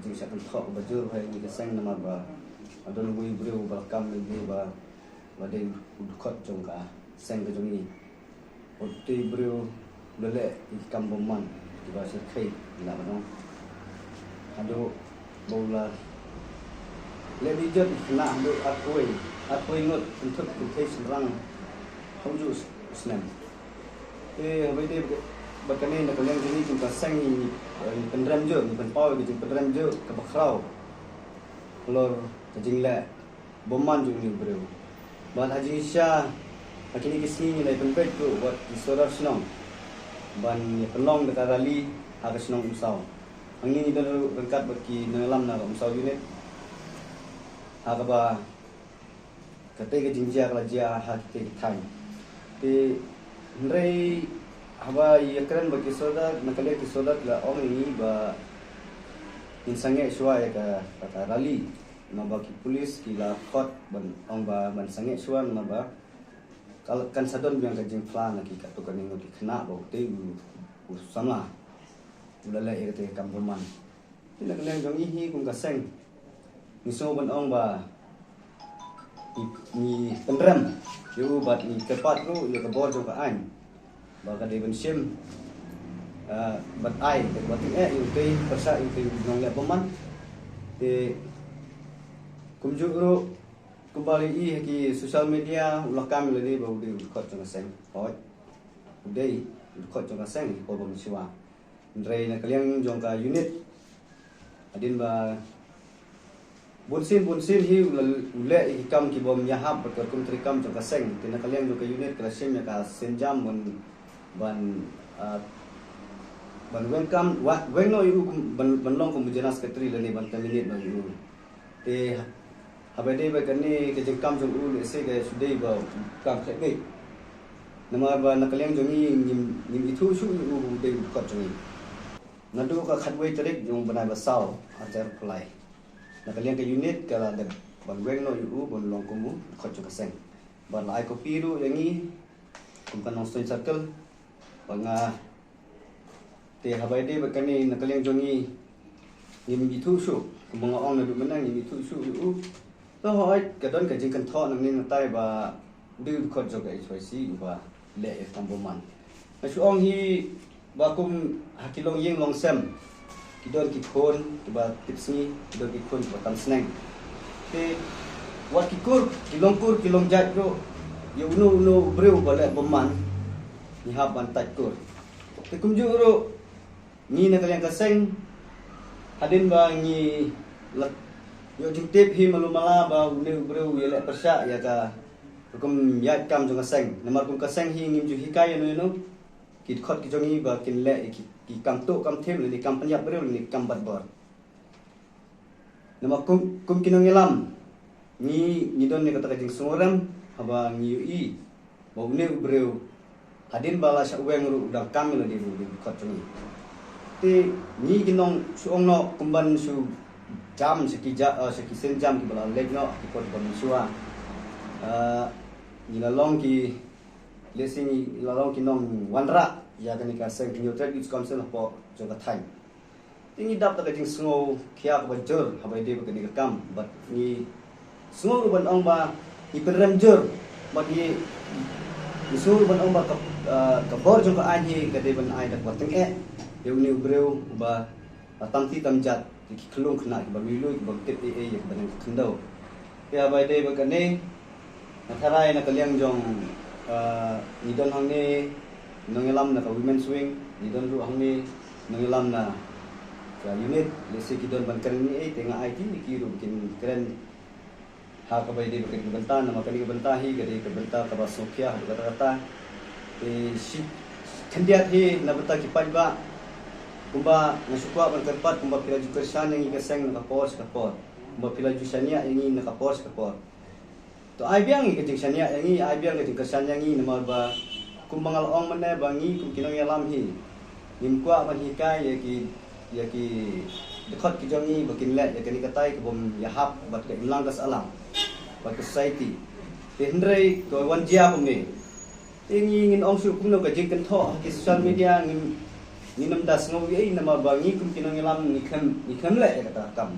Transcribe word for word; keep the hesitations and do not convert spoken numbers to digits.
Jingshah kynthoh ba jur ha ïa ngi ka seng namar ba ka don uwei u briew ba la kam ïa ngi ba, ba dei u dkhot jong ka seng ka jong ngi. Utu u briew u la leh ïa ki kam bymman kiba shyrkhei, ngi lah ban ong. Haduh ba u la leh dujok ïa ki khynnah haduh arphew, arphew ngut, kynthup kynthei shynrang ha u juh u snem. Te haba ïadei bad kane, na ka liang jong ngi kum ka seng ngi, eh, ngi pynrem jur, ngi pynpaw ïa ka jingpynrem jur kaba khraw halor ka jingleh bymman jong une u briew. Bad ha jingshisha ha kine ki sngi ngi la pynpeit ruh bad ki sordar shnong ban ïa pynlong da ka rally ha ka shnong Umsaw. Hangne ngi don ruh ryngkat bad ki nongïalam na ka Umsaw unit ha kaba kata ka jingjia ka la jia ha kita ki thaiñ. Te hynrei haba ïakren bad ki sordar, na ka liang ki sordar ki la ong ïa ngi ba ngin sangeh shuwa ïa ka, ka, ka rally. Namar ba ki pulit ki la khot ban ong ba ban sangeh shuwa namar ba ka, kan sa don biang ka jingphla na ki katto katne ngut ki khynnah ba utei u, u samla u la leh ïa katei ka kam bymman. Te na ka liang jong ngi hi kum ka seng, ngi sngew ban ong ba ngi, ngi pynrem ïa u bad ngi kyrpad ruh ïa ka bor jong ka aiñ ba ka dei ban shim, eh, bad ai kaba tyngeh ïa utei, pyrshah ïa utei u nongleh bymman. Te kumjuh ruh kumba la ïohi ha ki social media, u la kam ïa lade ba u dei u dkhot jong ka seng. Hooid, u dei u dkhot jong ka seng ha ki por ba mynshuwa. Hynrei na ka liang jong ka unit, hadien ba bunsien bunsien hi u la, u leh ïa ki kam ki bym ïahap bad ka rukom treikam jong ka seng. Te na ka liang jong ka unit ka la shim ïa ka sienjam ban, ban, ah, ban weng kam, wa-, weng noh ïa u kum, ban, ban long kum u general secretary lane ban terminate noh ïa u. Te haba ïadei bad kane ka jingkam jong u, lehse ka shu dei ba u kam khlem beit. Namar ba na ka liang jong ngi ngim, ngim ithuh shuh ïa u ba u dei u dkhot jong ngi. Naduh ka khatwei tarik jong u bnai ba saw, arhajar arphew lai, na ka liang ka unit ka la dep ban weng noh ïa u ban long kum u dkhot jong ka seng. Bad la ai kopi ruh ïa ngi kum ka Nongstoiñ Circle ba nga, te haba ïadei bad kane na ka liang jong ngi ngim ithuh shuh, kumba nga ong naduh mynne ngim ithuh shuh ïa u. To hooid, ka don ka jingkynthoh nangne nangtai ba u dei u dkhot jong ka H Y C uba leh ïa ka kam bymman. Nga shu ong hi ba kum ha ki longïing longsem ki don ki khun kiba tipsngi, ki don ki khun kiba tam sneng. Te wat ki kur, ki long kur, ki long jait ruh, ïa uno uno u briew ba leh bymman ngi hap ban tait kur. Te kumjuh ruh ngi na ka liang ka seng, hadien ba ngi la ïoh jingtip hi malu mala ba une u briew u ïaleh pyrshah ïa ka rukom ïaid kam jong ka seng. Namar kum ka seng hi ngim ju hikai ïano ïano, ki dkhot ki jong ngi ba kin leh ïa ki, ki kam tuh kam thim lane ki kam pynïap briew lane ki kam bat bor. Namar kum, kum ki nongïalam ngi, ngi don ïa kata ka jingsngewrem haba ngi ïohi ba une u briew hadien ba la shah weng ruh u dang kam ïa lade ruh u dei u dkhot jong ngi. Te ngi ki nong shu ong noh kumban shu jam sha ki ja, eh, sha ki sienjam kiba la leit noh ha ki por kiba mynshuwa. Eh, ngi la long ki, lehse ngi la long ki nongwanrah ïa kane ka seng Hynñiewtrep Youth Council hapoh jong ka thaiñ. Te ngi dap da ka jingsngew khia kaba jur haba ïadei bad kane ka kam, bad ngi sngew ruh ban ong ba ngi pynrem jur, bad ngi, ngi sngew ruh ban ong ba ka, ah, ka bor jong ka aiñ hi ka dei ban ai da kaba tyngeh ïa une u briew uba, ah, tam ti tam jat ïa ki khyllung khynnah kiba lui lui, kiba tip ei ei ïa kiba nang khyndew. Te haba ïadei bad kane, nga tharai na ka liang jong, ah, ngi don hangne nongïalam na ka Women's Wing, ngi don ruh hangne nongïalam na ka unit, lehse ki don ban kren ei ei, te nga aiti ïa ki ruh ba kin kren ha kaba ïadei bad kane ka bynta, namar kane ka bynta hi ka dei ka bynta kaba sngewkhia haduh katta katta. Te shi khyndiat hi na bynta ki paidbah, kumba nga shu kwah ban kyrpad, kumba phi la ju kyrshan ïa ngi ka seng na ka por sha ka por, kumba phi la ju shaniah ïa ngi na ka por sha ka por. To ai biang ïa ka jingshaniah ïa ngi, ai biang ka jingkyrshan ïa ngi, namar ba kumba nga la ong mynne ba ngi kum ki nongïalam hi ngim kwah ban hikai ïa ki, ïa ki dkhot ki jong ngi ba kin leh ïa kane katai ka bym ïahap bad ka imlang ka sahlang bad ka society. Te hynrei ka wan jia kumne. Te ngi ngin ong shuh kumno, ka jingkynthoh ha ki social media ngim, Ngim da sngew ei ei namar ba ngi kum ki nongïalam ngi khlem, ngi khlem leh ïa kata ka kam.